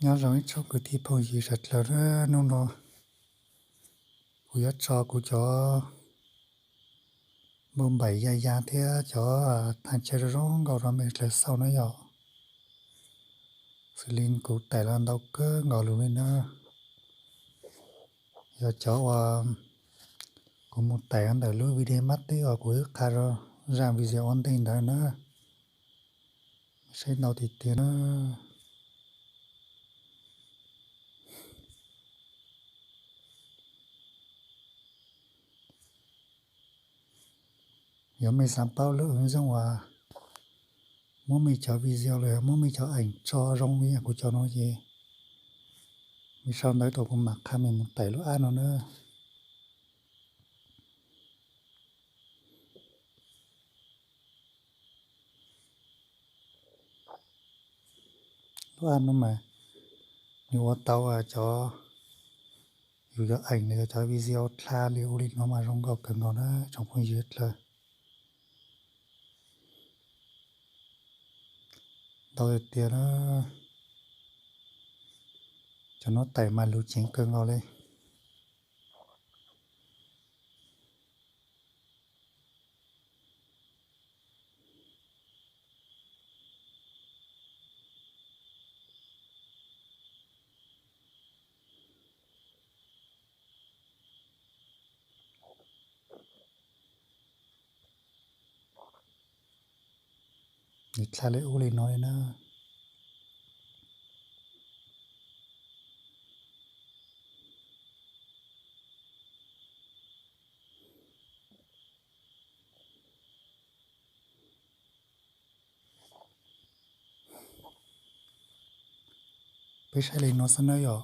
Nyob zoo ib tsoom kwv tij phooj ywg sawv dlawg, hnub no kuv yuav tso kuv cov npauj npaim ya ya thiab cov thaj chaw zoo zoo nkauj rau mej sawv dlawg xauj na yom. Xws li kuv taim los ntau kawg nkaus lus li na. Yog cov uas kuv mus taim ntawm lub video mab twb uas kuv twb qha rau zaj video ua ntej ntawd na. Saib ntau tiag tiag na. Yog mej xav paub lub ứng dụng uas muab mej cov video los yog muab mej cov ảnh tso zoo li kuv cov no ces mej sau ntawv tuaj kuv mam qha mej mus taim lub app no na. Lub app no mas nws ua tau cov, yus cov ảnh los yog cov video dlha li ua li no mas zoo nkauj kawg nkaus na tsoom phooj ywg dlawg. Ntau tiag tiag na. Cov no taim mas lus ceev kawg nkaus li. Nws dlha li ub li no li na. Peb saib li no xwb na yom.